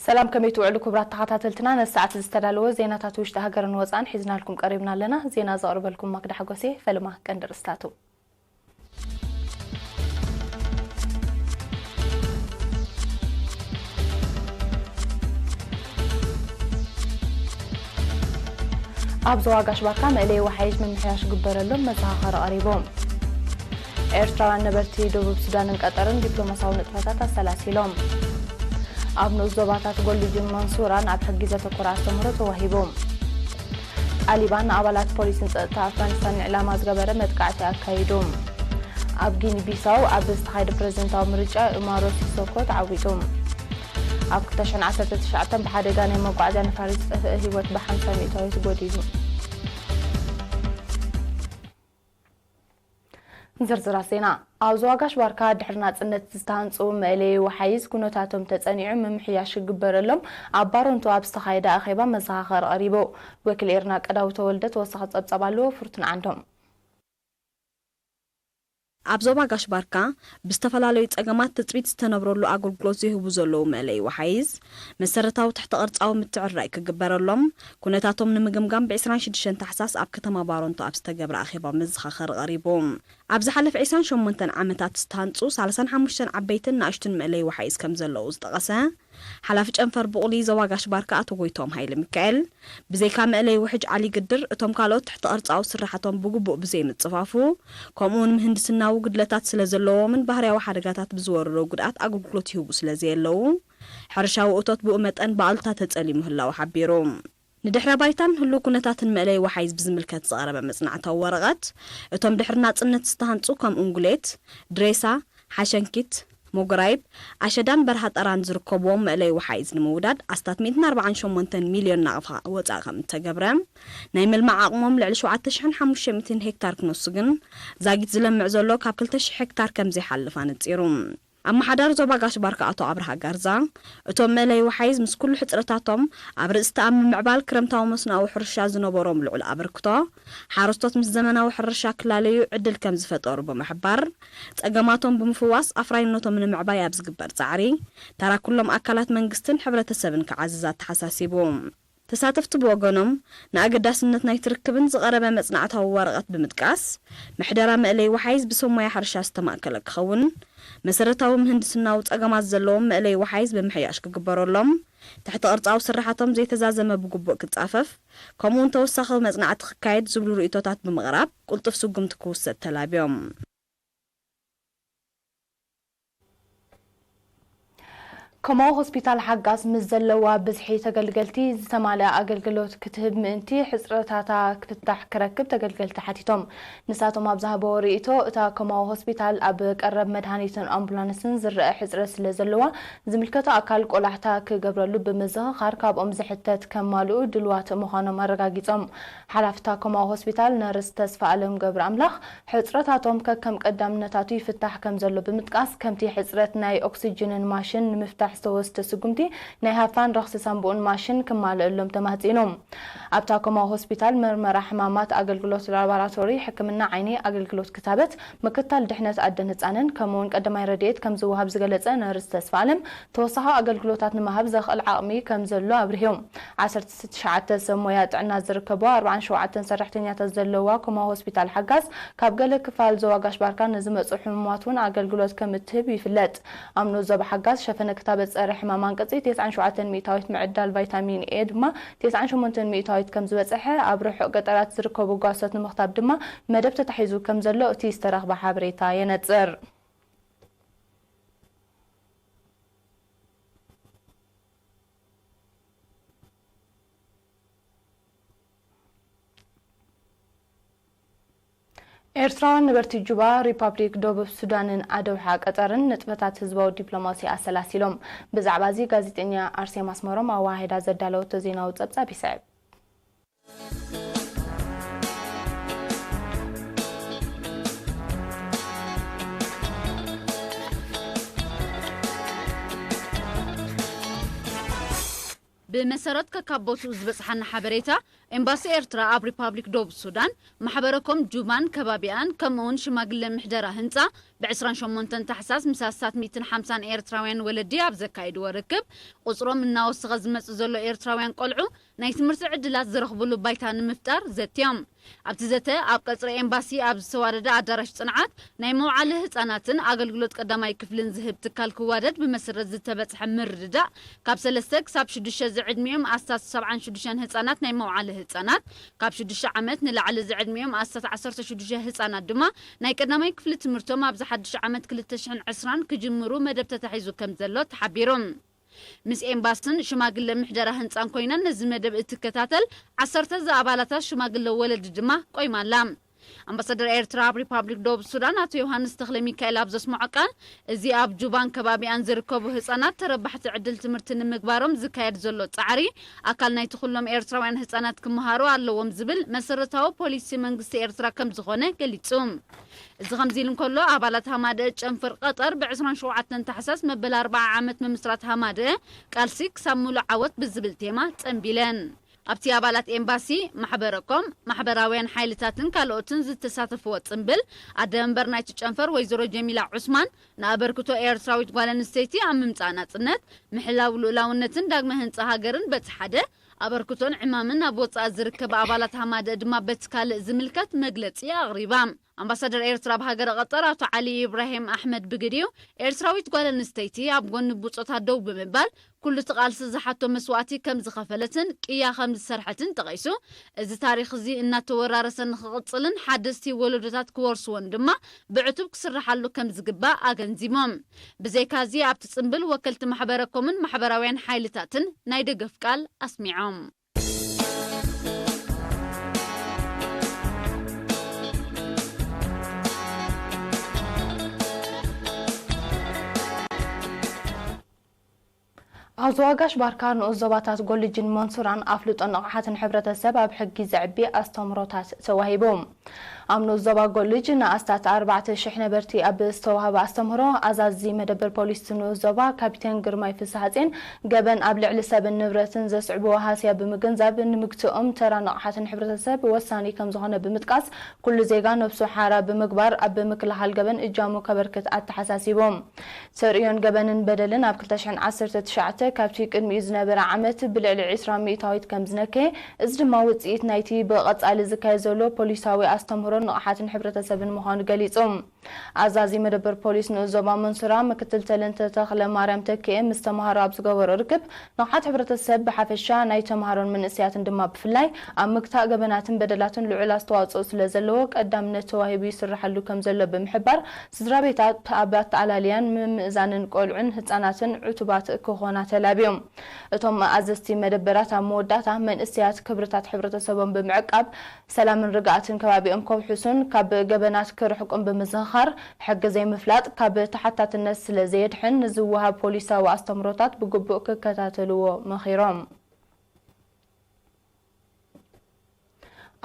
ሰላም፣ ከመይ ትውዕሉ ክቡራት ተኸታተልትና? ነዚ ሰዓት ዝተዳለወ ዜናታት ውሽጢ ሃገርን ወጻእን ሒዝናልኩም ቀሪብና ኣለና። ዜና ዘቕርበልኩም ማክዳ ሓጎሴ። ፈለማ ቀንዲ ርእስታቱ። ኣብ ዞባ ጋሽ ባርካ መእለይ ወሓይዝ ምምሕያሽ ግበረሎም መዘኻኸሪ ቀሪቡ። ኤርትራውያን ነበርቲ ደቡብ ሱዳንን ቀጠርን ዲፕሎማሲያዊ ንጥፈታት ኣሰላሲሎም። ኣብ ንኡስ ዞባታት ጎልጅን መንሱራን ኣብ ሕጊ ዘተኮረ ኣስተምህሮ ተዋሂቡ። ጣሊባን ንኣባላት ፖሊስን ጸጥታ ኣፍጋኒስታን ዕላማ ዝገበረ መጥቃዕቲ ኣካይዱ። ኣብ ጊኒ ቢሳው ኣብ ዝተኻየደ ፕረዚደንታዊ ምርጫ ኡማሮ ሲሶኮ ተዓዊቱ። ኣብ ክልተ ሽሕን ዓሰርተ ትሽዓተን ብሓደጋ ናይ መጓዓዝያ ነፋሪት ዝጠፍአ ህይወት ብሓምሳ ሚእታዊት ጎዲሉ። ዝርዝራት ዜና። ኣብ ዞባ ጋሽ ባርካ ድሕሪ ናጽነት ዝተሃንጹ መእለዪ ወሓይዝ ኩነታቶም ተጸኒዑ ምምሕያሽ ክግበረሎም ኣብ ባሮንቶ ኣብ ዝተኻየደ ኣኼባ መዘኻኸሪ ቀሪቡ። ወኪል ኤርና ቀዳው ተወልደ ተወሳኺ ጸብጻብ ኣለዎ። ፍርቱን ዓንዶም። ኣብ ዞባ ጋሽ ባርካ ብዝተፈላለዩ ጸገማት ትጽቢት ዝተነብረሉ ኣገልግሎት ዝህቡ ዘለዉ መእለዪ ወሓይዝ መሰረታዊ ትሕተ ቅርጻዊ ምትዕርራይ ክግበረሎም ኩነታቶም ንምግምጋም ብ ዕስራን ሽዱሽተን ታሕሳስ ኣብ ከተማ ባሮንቶ ኣብ ዝተገብረ ኣኼባ መዘኻኸሪ ቀሪቡ። ኣብ ዝሓለፈ ዕስራን ሸሞንተን ዓመታት ዝተሃንጹ ሰላሳን ሓሙሽተን ዓበይትን ንኣሽቱን መእለዪ ወሓይዝ ከም ዘለዉ ዝጠቐሰ ሓላፊ ጨንፈር ቡቕሊ ዞባ ጋሽ ባርካ ኣቶ ጎይቶም ሃይለ ሚካኤል፣ ብዘይካ መእለይ ውሕጅ ዓሊ ግድር፣ እቶም ካልኦት ትሕተ ቅርጻዊ ስራሓቶም ብግቡእ ብዘይምጽፋፉ፣ ከምኡ እውን ምህንድስናዊ ጉድለታት ስለ ዘለዎምን ባህርያዊ ሓደጋታት ብዝወርዶ ጉድኣት ኣገልግሎት ይህቡ ስለ ዘየለዉ፣ ሕርሻዊ እቶት ብኡ መጠን ብኣሉታ ተጸልዩ ምህላዉ ሓቢሩ። ንድሕረ ባይታን ህሉው ኩነታትን መእለይ ወሓይዝ ብዝምልከት ዝቐረበ መጽናዕታዊ ወረቐት፣ እቶም ድሕሪ ናጽነት ዝተሃንጹ ከም እንጉሌት፣ ድሬሳ፣ ሓሸንኪት፣ ሞጎራይብ፣ ኣሸዳን በርሃ ጠራን ዝርከብዎም መእለይ ወሓይዝ ንምውዳድ ኣስታት ሚእትን ኣርባዓን ሸሞንተን ሚልዮን ናቕፋ ወጻኢ ከም እተገብረ፣ ናይ ምልማዕ ዓቕሞም ልዕሊ ሸውዓተ ሽሕን ሓሙሽተ ሚእትን ሄክታር ክነሱ ግን ዛጊት ዝለምዕ ዘሎ ካብ ክልተ ሽሕ ሄክታር ከም ዘይሓልፍ ኣነጺሩ። ኣመሓዳሪ ዞባ ጋሽ ባርካ ኣቶ ኣብርሃ ጋርዛ፣ እቶም መእለይ ወሓይዝ ምስ ኩሉ ሕጽረታቶም ኣብ ርእስቲ ኣብ ምምዕባል ክረምታዊ መስኖኣዊ ሕርሻ ዝነበሮም ልዑል ኣበርክቶ፣ ሓረስቶት ምስ ዘመናዊ ሕርሻ ክላለዩ ዕድል ከም ዝፈጠሩ ብምሕባር፣ ጸገማቶም ብምፍዋስ ኣፍራይነቶም ንምዕባይ ኣብ ዝግበር ጻዕሪ፣ ተራ ኩሎም ኣካላት መንግስትን ሕብረተሰብን ክዓዝዝ ኣተሓሳሲቡ። ተሳተፍቲ ብወገኖም፣ ንኣገዳስነት ናይቲ ርክብን ዝቐረበ መጽናዕታዊ ወረቐት ብምጥቃስ፣ ምሕደራ መእለይ ወሓይዝ ብሰብ ሞያ ሕርሻ ዝተማእከለ ክኸውን፣ መሰረታዊ ምህንድስናዊ ጸገማት ዘለዎም መእለይ ወሓይዝ ምምሕያሽ ክግበረሎም፣ ትሕተ ቅርጻዊ ስራሓቶም ዘይተዛዘመ ብግቡእ ክጻፈፍ፣ ከምኡውን ተወሳኺ መጽናዕቲ ክካየድ ዝብሉ ርእይቶታት ብምቕራብ፣ ቅልጡፍ ስጉምቲ ክውሰድ ተላብዮም። ኮማዊ ሆስፒታል ሓጋዝ ምስ ዘለዋ ብዝሒ ተገልገልቲ ዝተማልአ ኣገልግሎት ክትህብ ምእንቲ ሕጽረታታ ክፍታሕ ክረክብ ተገልገልቲ ሓቲቶም። ንሳቶም ኣብ ዝሃበዎ ርእይቶ፣ እታ ኮማዊ ሆስፒታል ኣብ ቀረብ መድሃኒትን ኣምቡላንስን ዝረአ ሕጽረት ስለ ዘለዋ፣ ዝምልከቶ ኣካል ቆላሕታ ክገብረሉ ብምዝኽኻር፣ ካብኦም ዝሕተት ከማልኡ ድልዋት ምዃኖም ኣረጋጊጾም። ሓላፍታ ኮማዊ ሆስፒታል ነርስ ተስፋ ኣለም ገብረ ኣምላኽ፣ ሕጽረታቶም ከከም ቀዳምነታቱ ይፍታሕ ከም ዘሎ ብምጥቃስ፣ ከምቲ ሕጽረት ናይ ኦክሲጅንን ማሽን ንምፍታሕ ዝተወስደ ስጉምቲ ናይ ሃፋን ረኽሲ ሳንቡእን ማሽን ክማልእሎም ተማህጺኑ። ኣብታ ኮማዊ ሆስፒታል መርመራ ሕማማት፣ ኣገልግሎት ላቦራቶሪ፣ ሕክምና ዓይኒ፣ ኣገልግሎት ክታበት፣ ምክታል ድሕነት ኣደን ህጻንን ከምኡውን ቀዳማይ ረድኤት ከም ዝወሃብ ዝገለጸ ነርስ ተስፋ ኣለም፣ ተወሳኺ ኣገልግሎታት ንምሃብ ዘኽእል ዓቕሚ ከም ዘሎ ኣብሪሁ። ዓሰርተ ትሽዓተ ሰብ ሞያ ጥዕና ዝርከብዋ ኣርባዓን ሸውዓተን ሰራሕተኛታት ዘለዋ ኮማ ሆስፒታል ሓጋዝ፣ ካብ ገለ ክፋል ዞባ ጋሽ ባርካ ንዝመጹ ሕሙማት እውን ኣገልግሎት ከም እትህብ ይፍለጥ። ኣብ ንኡስ ዞባ ሓጋዝ ሸፈነ ክታበት ጸረ ሕማም ኣንቀጺ ተስዓን ሸውዓተን ሚእታዊት፣ ምዕዳል ቫይታሚን ኤ ድማ ተስዓን ሸሞንተን ሚእታዊት ከም ዝበጸሐ፣ ኣብ ርሑቕ ገጠራት ዝርከቡ ጓሶት ንምኽታብ ድማ መደብ ተታሒዙ ከም ዘሎ እቲ ዝተረኽበ ሓበሬታ የነጽር። ኤርትራውያን ነበርቲ ጁባ፣ ሪፓብሊክ ደቡብ ሱዳንን ኣደውሓ ቀጠርን ንጥፈታት ህዝባዊ ዲፕሎማሲ ኣሰላሲሎም። ብዛዕባ እዚ ጋዜጠኛ ኣርሴማ ኣስመሮም ኣወሃሂዳ ዘዳለወቶ ዜናዊ ጸብጻብ ይስዕብ። ብመሰረት ከካብ ቦትኡ ዝበጽሓና ሓበሬታ፣ ኤምባሲ ኤርትራ ኣብ ሪፓብሊክ ደቡብ ሱዳን፣ ማሕበረ ኮም ጁባን ከባቢኣን፣ ከምኡውን ሽማግለ ምሕደራ ህንጻ፣ ብ28 ታሕሳስ ምስ ኣስታት ሚእትን ሓምሳን ኤርትራውያን ወለዲ ኣብ ዘካየድዎ ርክብ፣ ቁጽሮም እናወሰኸ ዝመጽእ ዘሎ ኤርትራውያን ቆልዑ ናይ ትምህርቲ ዕድላት ዝረኽብሉ ባይታ ንምፍጣር ዘትዮም። ኣብቲ ዘተ፣ ኣብ ቀጽሪ ኤምባሲ ኣብ ዝተዋደደ ኣዳራሽ ጽንዓት፣ ናይ መውዓሊ ህጻናትን ኣገልግሎት ቀዳማይ ክፍልን ዝህብ ትካል ክዋደድ ብመሰረት ዝተበጽሐ ምርድዳእ፣ ካብ ሰለስተ ክሳብ ሽዱሽተ ዝዕድሚኦም ኣስታት ሰብዓን ሽዱሽተን ህጻናት ናይ መውዓሊ ህጻናት፣ ካብ ሽዱሽተ ዓመት ንላዕሊ ዝዕድሚኦም ኣስታት ዓሰርተ ሽዱሽተ ህጻናት ድማ ናይ ቀዳማይ ክፍሊ ትምህርቶም ኣብዚ ሓድሽ ዓመት ክልተ ሽሕን ዕስራን ክጅምሩ መደብ ተታሒዙ ከም ዘሎ ተሓቢሩ። ምስ ኤምባስን ሽማግለ ምሕደራ ህንጻን ኮይነን ነዚ መደብ እትከታተል ዓሰርተ ዝኣባላታ ሽማግለ ወለዲ ድማ ቆይማ ኣላ። ኣምባሳደር ኤርትራ ኣብ ሪፓብሊክ ደቡብ ሱዳን ኣቶ ዮሃንስ ተኽለ ሚካኤል ኣብ ዘስምዖ ቃል፣ እዚ ኣብ ጁባን ከባቢኣን ዝርከቡ ህጻናት ተረባሕቲ ዕድል ትምህርቲ ንምግባሮም ዝካየድ ዘሎ ጻዕሪ ኣካል ናይቲ ኩሎም ኤርትራውያን ህጻናት ክመሃሩ ኣለዎም ዝብል መሰረታዊ ፖሊሲ መንግስቲ ኤርትራ ከም ዝኾነ ገሊጹ። እዚ ከምዚ ኢሉ እንከሎ፣ ኣባላት ሃማደእ ጨንፈር ቀጠር ብ ዕስራን ሸውዓተን ታሕሳስ መበል ኣርብዓ ዓመት ምምስራት ሃማደእ ቃልሲ ክሳብ ሙሉእ ዓወት ብዝብል ቴማ ጸንቢለን። ኣብቲ ኣባላት ኤምባሲ፣ ማሕበረ ኮም፣ ማሕበራውያን ሓይልታትን ካልኦትን ዝተሳተፍዎ ጽምብል፣ ኣደ መንበር ናይቲ ጨንፈር ወይዘሮ ጀሚላ ዑስማን፣ ንኣበርክቶ ኤርትራዊት ጓል ኣንስተይቲ ኣብ ምምጻእ ናጽነት፣ ምሕላው ልኡላውነትን ዳግመ ህንጻ ሃገርን በቲ ሓደ፣ ኣበርክቶን ዕማምን ኣብ ወጻኢ ዝርከባ ኣባላት ሃማደእ ድማ በቲ ካልእ ዝምልከት መግለጺ ኣቕሪባ። ኣምባሳደር ኤርትራ ኣብ ሃገረ ቀጠር ኣቶ ዓሊ ኢብራሂም ኣሕመድ ብግዲኡ፣ ኤርትራዊት ጓል ኣንስተይቲ ኣብ ጎኒ ብጾታ ደው ብምባል ኩሉ እቲ ቃልሲ ዝሓቶ መስዋእቲ ከም ዝኸፈለትን ቅያ ከም ዝሰርሐትን ጠቒሱ፣ እዚ ታሪኽ እዚ እናተወራረሰ ንኽቕጽልን ሓደስቲ ወለዶታት ክወርስዎን ድማ ብዕቱብ ክስርሓሉ ከም ዝግባእ ኣገንዚቦም። ብዘይካዚ ኣብቲ ጽምብል ወከልቲ ማሕበረ ኮምን ማሕበራውያን ሓይልታትን ናይ ደገፍ ቃል ኣስሚዖም። ኣብ ዞባ ጋሽ ባርካ ንኡስ ዞባታት ጎልጅን መንሱራን ኣፍልጦ ንቕሓትን ሕብረተሰብ ኣብ ሕጊ ዘዕቢ ኣስተምህሮታት ተዋሂቡ። ኣብ ንኡስ ዞባ ጎልጅ ንኣስታት ኣርባዕተ ሽሕ ነበርቲ ኣብ ዝተዋህበ ኣስተምህሮ፣ ኣዛዚ መደበር ፖሊስ ንኡስ ዞባ ካፒቴን ግርማይ ፍስሓጽዮን፣ ገበን ኣብ ልዕሊ ሰብን ንብረትን ዘስዕብዎ ሃስያ ብምግንዛብ፣ ንምግትኦም ተራ ንቕሓትን ሕብረተሰብ ወሳኒ ከም ዝኾነ ብምጥቃስ፣ ኩሉ ዜጋ ነብሱ ሓራ ብምግባር ኣብ ምክልኻል ገበን እጃሙ ከበርክት ኣተሓሳሲቦም። ተርእዮን ገበንን በደልን ኣብ ክልተ ሽሕን ዓሰርተ ትሽዓተ ካብቲ ቅድሚኡ ዝነበረ ዓመት ብልዕሊ ዕስራ ሚእታዊት ከም ዝነከየ፣ እዚ ድማ ውጽኢት ናይቲ ብቐጻሊ ዝካየድ ዘሎ ፖሊሳዊ ኣስተምህሮን ንቕሓትን ሕብረተሰብን ምዃኑ ገሊጹ። ኣዛዚ መደበር ፖሊስ ንኡስ ዞባ መንሱራ ምክትል ተለንተ ተኽለ ማርያም ተኪኤ ምስ ተምሃሮ ኣብ ዝገበሮ ርክብ፣ ንቕሓት ሕብረተሰብ ብሓፈሻ ናይ ተምሃሮን መንእሰያትን ድማ ብፍላይ ኣብ ምግታእ ገበናትን በደላትን ልዑል ኣስተዋጽኦ ስለ ዘለዎ ቀዳምነት ተዋሂቡ ይስርሓሉ ከም ዘሎ ብምሕባር፣ ስድራ ቤታት ኣብ ኣተኣላልያን ምምእዛንን ቆልዑን ህጻናትን ዕቱባት ክኾና ተላብዮም። እቶም ኣዘዝቲ መደበራት ኣብ መወዳእታ መንእሰያት ክብርታት ሕብረተሰቦም ብምዕቃብ ሰላምን ርግኣትን ከባቢኦም ከውሕሱን ካብ ገበናት ክርሕቁን ብምዝኽኻር፣ ሕጊ ዘይምፍላጥ ካብ ተሓታትነት ስለ ዘየድሕን ንዝወሃብ ፖሊሳዊ ኣስተምህሮታት ብግቡእ ክከታተልዎ መኺሮም።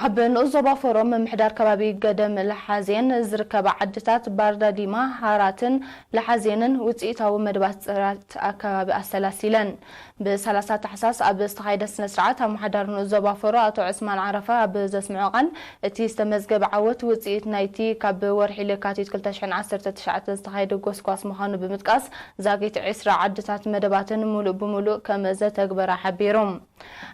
ኣብ ንኡስ ዞባ ፎሮም ምምሕዳር ከባቢ ገደም ለሓዜን ዝርከባ ዓድታት ባርዳዲማ፣ ሃራትን ለሓዜንን ውፅኢታዊ መደባት ፅራት ኣከባቢ ኣሰላሲለን። ብ30 ታሕሳስ ኣብ ዝተኻየደ ስነ ስርዓት ኣመሓዳሪ ንኡስ ዞባ ፎሮ ኣቶ ዑስማን ዓረፋ ኣብ ዘስምዖ ቃል፣ እቲ ዝተመዝገበ ዓወት ውፅኢት ናይቲ ካብ ወርሒ ለካቲት ክልተ ሽሕን ዓሰርተ ትሽዓተን ዝተኻየደ ጎስጓስ ምዃኑ ብምጥቃስ፣ ዛጊት ዕስራ ዓድታት መደባተን ሙሉእ ብሙሉእ ከም ዘተግበራ ሓቢሩ።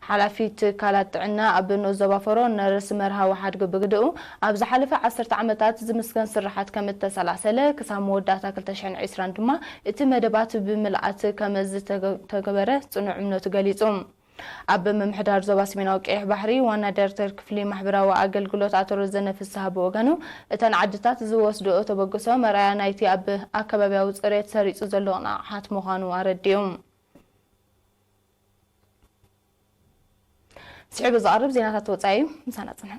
ሓላፊ ትካላት ጥዕና ኣብ ንኡስ ዞባ ፎሮ ነርስ መርሃዊ ሓድጊ ብግድኡ፣ ኣብ ዝሓለፈ ዓሰርተ ዓመታት ዝምስገን ስርሓት ከም እተሰላሰለ፣ ክሳብ መወዳእታ ክልተ ሽሕን ዕስራን ድማ እቲ መደባት ብምልኣት ከም ዝተገበረ ጽኑዕ እምነቱ ገሊጹ። ኣብ ምምሕዳር ዞባ ሰሜናዊ ቀይሕ ባሕሪ ዋና ዳይሬክተር ክፍሊ ማሕበራዊ ኣገልግሎት ኣቶ ረዘነ ፍስሃ ብወገኑ፣ እተን ዓድታት ዝወስድኦ ተበግሶ መርኣያ ናይቲ ኣብ ኣከባቢያዊ ጽሬት ሰሪጹ ዘሎ ንቕሓት ምዃኑ ኣረዲኡ። ስዒቡ ዝቐርብ ዜናታት ወጻኢ እዩ። ምሳና ጽንሑ።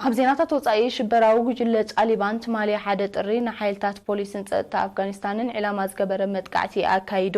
ኣብ ዜናታት ወጻኢ። ሽበራዊ ጉጅለ ጣሊባን ትማሊ ሓደ ጥሪ ንሓይልታት ፖሊስን ጸጥታ ኣፍጋኒስታንን ዒላማ ዝገበረ መጥቃዕቲ ኣካይዱ።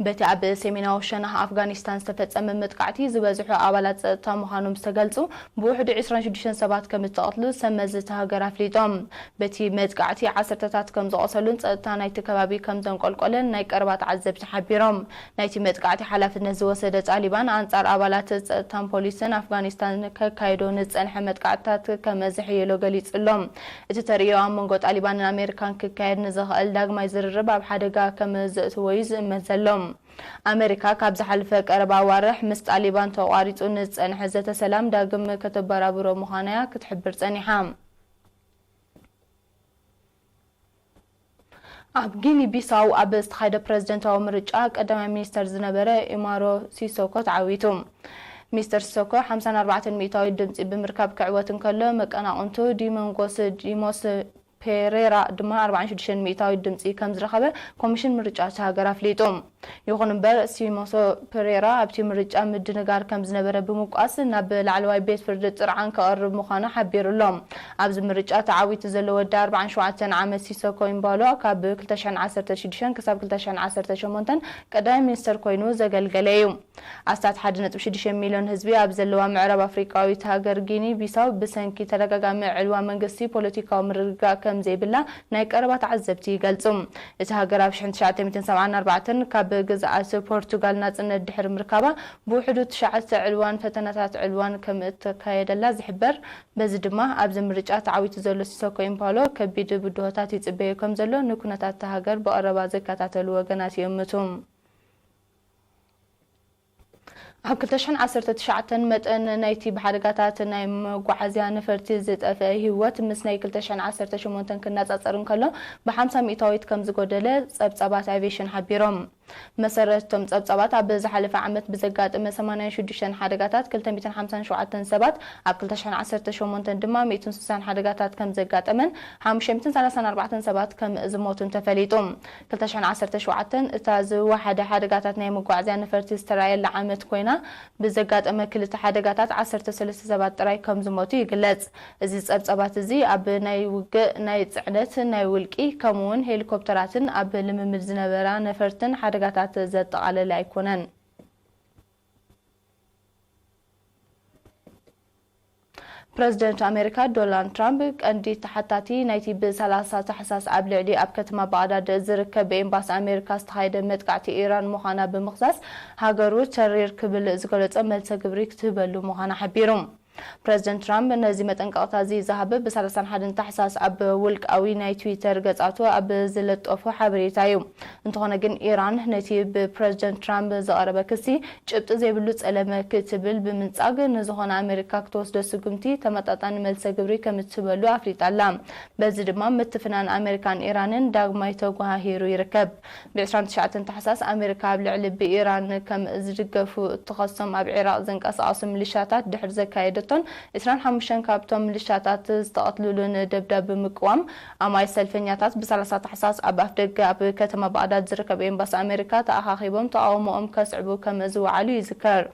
በቲ ኣብ ሰሜናዊ ሸነኽ ኣፍጋኒስታን ዝተፈጸመ መጥቃዕቲ ዝበዝሑ ኣባላት ጸጥታ ምዃኖም ዝተገልጹ፣ ብውሕዱ ዕስራን ሽዱሽተን ሰባት ከም እተቐትሉ ሰብ መዚ እታ ሃገር ኣፍሊጦም። በቲ መጥቃዕቲ ዓሰርተታት ከም ዝቖሰሉን ጸጥታ ናይቲ ከባቢ ከም ዘንቆልቆለን ናይ ቀረባ ተዓዘብቲ ሓቢሮም። ናይቲ መጥቃዕቲ ሓላፍነት ዝወሰደ ጣሊባን ኣንጻር ኣባላት ጸጥታን ፖሊስን ኣፍጋኒስታን ከካይዶ ንዝጸንሐ መጥቃዕትታት ከም ዘሕየሎ ገሊጹ ኣሎ። እቲ ተርእዮ ኣብ መንጎ ጣሊባንን ኣሜሪካን ክካየድ ንዝኽእል ዳግማይ ዝርርብ ኣብ ሓደጋ ከም ዘእትዎ እዩ ዝእመን ዘሎ። ኣሜሪካ ካብ ዝሓለፈ ቀረባ ኣዋርሕ ምስ ጣሊባን ተቋሪጹ ንዝጸንሐ ዘተ ሰላም ዳግም ከተበራብሮ ምዃና'ያ ክትሕብር ጸኒሓ። ኣብ ጊኒ ቢሳው ኣብ ዝተኻየደ ፕረዚደንታዊ ምርጫ ቀዳማይ ሚኒስተር ዝነበረ ኢማሮ ሲሶኮ ተዓዊቱ። ሚስተር ሲሶኮ ሓምሳን ኣርባዕተን ሚእታዊት ድምጺ ብምርካብ ክዕወት እንከሎ፣ መቀናቕንቱ ዲመንጎስ ዲሞስ ፔሬራ ድማ ኣርባዓን ሽዱሽተን ሚእታዊት ድምጺ ከም ዝረኸበ ኮሚሽን ምርጫ እታ ሃገር ኣፍሊጡ። ይኹን እምበር፣ ሲሞሶ ፔሬራ ኣብቲ ምርጫ ምድንጋር ከም ዝነበረ ብምውቃስ ናብ ላዕለዋይ ቤት ፍርዲ ጥርዓን ከቕርብ ምዃኑ ሓቢሩ ኣሎ። ኣብዚ ምርጫ ተዓዊቱ ዘሎ ወዲ ኣርባዓን ሸውዓተን ዓመት ሲሶኮ ኢምባሎ ካብ ክልተ ሽሕን ዓሰርተ ሽዱሽተን ክሳብ ክልተ ሽሕን ዓሰርተ ሸሞንተን ቀዳማይ ሚኒስተር ኮይኑ ዘገልገለ እዩ። ኣስታት ሓደ ነጥቢ ሽዱሽተ ሚልዮን ህዝቢ ኣብ ዘለዋ ምዕራብ ኣፍሪቃዊት ሃገር ጊኒ ቢሳው ብሰንኪ ተደጋጋሚ ዕልዋ መንግስቲ ፖለቲካዊ ምርግጋእ ከም ዘይብላ ናይ ቀረባ ተዓዘብቲ ይገልጹ። እታ ሃገር ኣብ ሽሕን ትሽዓተ ሚእትን ሰብዓን ኣርባዕተን ካብ ግዝኣት ፖርቱጋል ናጽነት ድሕሪ ምርካባ ብውሕዱ ትሽዓተ ዕልዋን ፈተነታት ዕልዋን ከም እተካየደላ ዝሕበር። በዚ ድማ ኣብዚ ምርጫ ተዓዊቱ ዘሎ ሲሶኮ ኢምፓሎ ከቢድ ብድሆታት ይጽበዮ ከም ዘሎ ንኩነታት እታ ሃገር ብቐረባ ዝከታተሉ ወገናት ይእምቱ። ኣብ ክልተ ሽሕን ዓሰርተ ትሽዓተን መጠን ናይቲ ብሓደጋታት ናይ መጓዓዝያ ነፈርቲ ዝጠፍአ ህይወት ምስ ናይ ክልተ ሽሕን ዓሰርተ ሸሞንተን ክነጻጸር እንከሎ ብሓምሳ ሚእታዊት ከም ዝጎደለ ጸብጻባት ኣቪዬሽን ሓቢሮም። መሰረት እቶም ጸብጻባት ኣብ ዝሓለፈ ዓመት ብዘጋጠመ ሰማንያን ሽዱሽተን ሓደጋታት ክልተ ሚእትን ሓምሳን ሸውዓተን ሰባት፣ ኣብ ክልተ ሽሕን ዓሰርተ ሸሞንተን ድማ ሚእትን ስሳን ሓደጋታት ከም ዘጋጠመን ሓሙሽተ ሚእትን ሰላሳን ኣርባዕተን ሰባት ከም ዝሞቱን ተፈሊጡ። ክልተ ሽሕን ዓሰርተ ሸውዓተን እታ ዝወሓደ ሓደጋታት ናይ መጓዓዝያ ነፈርቲ ዝተራእየላ ዓመት ኮይና፣ ብዘጋጠመ ክልተ ሓደጋታት ዓሰርተ ሰለስተ ሰባት ጥራይ ከም ዝሞቱ ይግለጽ። እዚ ጸብጻባት እዚ ኣብ ናይ ውግእ፣ ናይ ጽዕነት፣ ናይ ውልቂ፣ ከምኡ'ውን ሄሊኮፕተራትን ኣብ ልምምድ ዝነበራ ነፈርትን ሓደጋታት ዘጠቓለለ ኣይኮነን። ፕረዚደንት ኣሜሪካ ዶናልድ ትራምፕ ቀንዲ ተሓታቲ ናይቲ ብሰላሳ ታሕሳስ ኣብ ልዕሊ ኣብ ከተማ ባግዳድ ዝርከብ ኤምባሲ ኣሜሪካ ዝተኻየደ መጥቃዕቲ ኢራን ምዃና ብምኽሳስ፣ ሃገሩ ተሪር ክብል ዝገለጾ መልሰ ግብሪ ክትህበሉ ምዃና ሓቢሩ። ፕረዚደንት ትራምፕ ነዚ መጠንቀቕታ እዚ ዝሃበ ብሰላሳን ሓደን ታሕሳስ ኣብ ውልቃዊ ናይ ትዊተር ገጻቱ ኣብ ዝለጠፎ ሓበሬታ እዩ። እንተኾነ ግን ኢራን ነቲ ብፕረዚደንት ትራምፕ ዝቐረበ ክሲ ጭብጢ ዘይብሉ ጸለመ ክትብል ብምንጻግ፣ ንዝኾነ ኣሜሪካ ክትወስዶ ስጉምቲ ተመጣጣኒ መልሰ ግብሪ ከም እትህበሉ ኣፍሊጣ ኣላ። በዚ ድማ ምትፍናን ኣሜሪካን ኢራንን ዳግማይ ተጓሃሂሩ ይርከብ። ብ ዕስራን ትሽዓተን ታሕሳስ ኣሜሪካ ኣብ ልዕሊ ብኢራን ከም ዝድገፉ እትኸሶም ኣብ ዒራቕ ዝንቀሳቐሱ ሚሊሻታት ድሕሪ ዘካየደቶን ዕስራን ሓሙሽተን ካብቶም ሚሊሻታት ዝተቐትሉሉን ደብዳብ ብምቅዋም፣ ኣማይ ሰልፈኛታት ብ ሰላሳ ታሕሳስ ኣብ ኣፍደገ ኣብ ከተማ ባግዳድ ዝርከብ ኤምባሲ ኣሜሪካ ተኣኻኺቦም ተቓውሞኦም ከስዕቡ ከም ዝወዓሉ ይዝከር።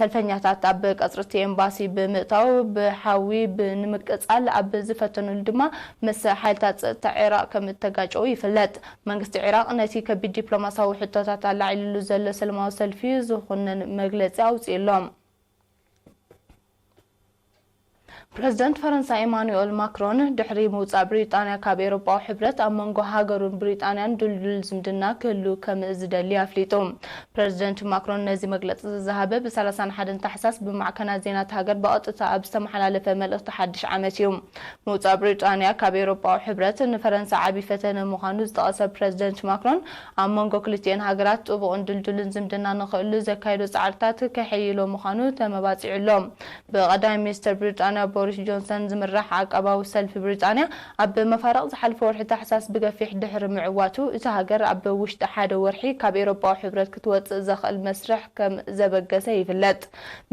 ሰልፈኛታት ኣብ ቀጽሪ እቲ ኤምባሲ ብምእታው ብሓዊ ብ-፣ ንምቅጻል ኣብ ዝፈተኑሉ ድማ ምስ ሓይልታት ጸጥታ ዒራቕ ከም እተጋጨዉ ይፍለጥ። መንግስቲ ዒራቕ ነቲ ከቢድ ዲፕሎማሲያዊ ሕቶታት ኣላዒሉሉ ዘሎ ሰላማዊ ሰልፊ ዝኹንን መግለጺ ኣውጺኡ ኣሎ። ፕረዚደንት ፈረንሳ ኢማኑኤል ማክሮን ድሕሪ ምውጻእ ብሪጣንያ ካብ ኤውሮጳዊ ሕብረት ኣብ መንጎ ሃገሩን ብሪጣንያን ድልዱል ዝምድና ክህሉ ከም ዝደሊ ኣፍሊጡ። ፕረዚደንት ማክሮን ነዚ መግለጺ ዝሃበ ብ ሰላሳን ሓደን ታሕሳስ ብማዕከናት ዜና እታ ሃገር ብቐጥታ ኣብ ዝተመሓላለፈ መልእኽቲ ሓድሽ ዓመት እዩ። ምውጻእ ብሪጣንያ ካብ ኤውሮጳዊ ሕብረት ንፈረንሳ ዓቢ ፈተነ ምዃኑ ዝጠቐሰ ፕረዚደንት ማክሮን፣ ኣብ መንጎ ክልቲኤን ሃገራት ጥቡቕን ድልዱልን ዝምድና ንኽህሉ ዘካየዶ ጻዕርታት ከሐይሎ ምዃኑ ተመባጺዑ ኣሎ። ብቐዳማይ ሚኒስተር ብሪጣንያ ቦሪስ ጆንሰን ዝምራሕ ዓቃባዊ ሰልፊ ብሪጣንያ፣ ኣብ መፋርቕ ዝሓለፈ ወርሒ ታሕሳስ ብገፊሕ ድሕሪ ምዕዋቱ፣ እታ ሃገር ኣብ ውሽጢ ሓደ ወርሒ ካብ ኤውሮጳዊ ሕብረት ክትወጽእ ዘኽእል መስርሕ ከም ዘበገሰ ይፍለጥ።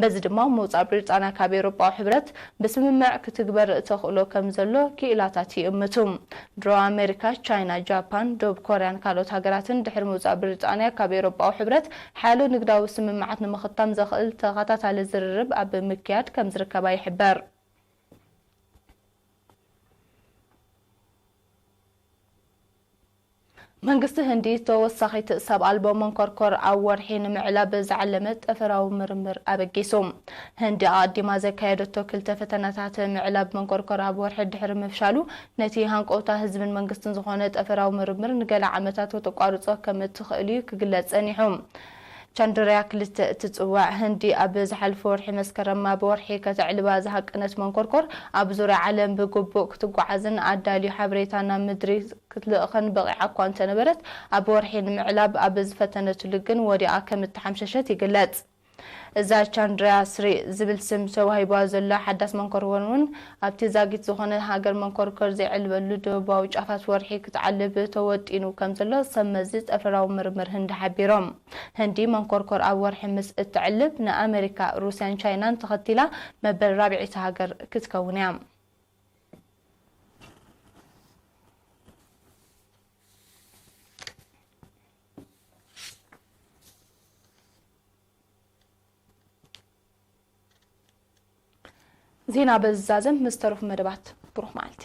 በዚ ድማ ምውጻእ ብሪጣንያ ካብ ኤውሮጳዊ ሕብረት ብስምምዕ ክትግበር ተኽእሎ ከም ዘሎ ክኢላታት ይእምቱ። ድሮ ኣሜሪካ፣ ቻይና፣ ጃፓን፣ ደቡብ ኮርያን ካልኦት ሃገራትን ድሕሪ ምውጻእ ብሪጣንያ ካብ ኤውሮጳዊ ሕብረት ሓያሎ ንግዳዊ ስምምዓት ንምኽታም ዘኽእል ተኸታታሊ ዝርርብ ኣብ ምክያድ ከም ዝርከባ ይሕበር። መንግስቲ ህንዲ ተወሳኺት ሰብ ኣልቦ መንኮርኮር ኣብ ወርሒ ንምዕላብ ዝዓለመ ጠፈራዊ ምርምር ኣበጊሱ። ህንዲ ኣቐዲማ ዘካየደቶ ክልተ ፈተነታት ምዕላብ መንኮርኮር ኣብ ወርሒ ድሕሪ ምፍሻሉ፣ ነቲ ሃንቀውታ ህዝብን መንግስትን ዝኾነ ጠፈራዊ ምርምር ንገለ ዓመታት ከተቋርጾ ከም እትኽእል እዩ ክግለጽ ጸኒሑ። ቻንድርያ ክልተ እትጽዋዕ ህንዲ፣ ኣብ ዝሓለፈ ወርሒ መስከረም ኣብ ወርሒ ከተዕልባ ዝሃቀነት መንኮርኮር፣ ኣብ ዙርያ ዓለም ብግቡእ ክትጓዓዝን ኣዳልዩ ሓበሬታ ናብ ምድሪ ክትልእኽን በቒዓ እኳ እንተነበረት፣ ኣብ ወርሒ ንምዕላብ ኣብ ዝፈተነትሉ ግን ወዲቓ ከም እተሓምሸሸት ይግለጽ። እዛ ቻንድርያ ስሪ ዝብል ስም ተዋሂባ ዘሎ ሓዳስ መንኮርኮር እውን፣ ኣብቲ ዛጊት ዝኾነ ሃገር መንኮርኮር ዘይዕልበሉ ደቡባዊ ጫፋት ወርሒ ክትዓልብ ተወጢኑ ከም ዘሎ ሰብ መዚ ጠፈራዊ ምርምር ህንዲ ሓቢሮም። ህንዲ መንኮርኮር ኣብ ወርሒ ምስ እትዕልብ፣ ንኣመሪካ፣ ሩስያን ቻይናን ተኸቲላ መበል ራብዐይቲ ሃገር ክትከውን እያ። ዜና በዚ ዝዛዘም፣ ምስ ተረፉ መደባት ብሩኽ መዓልቲ።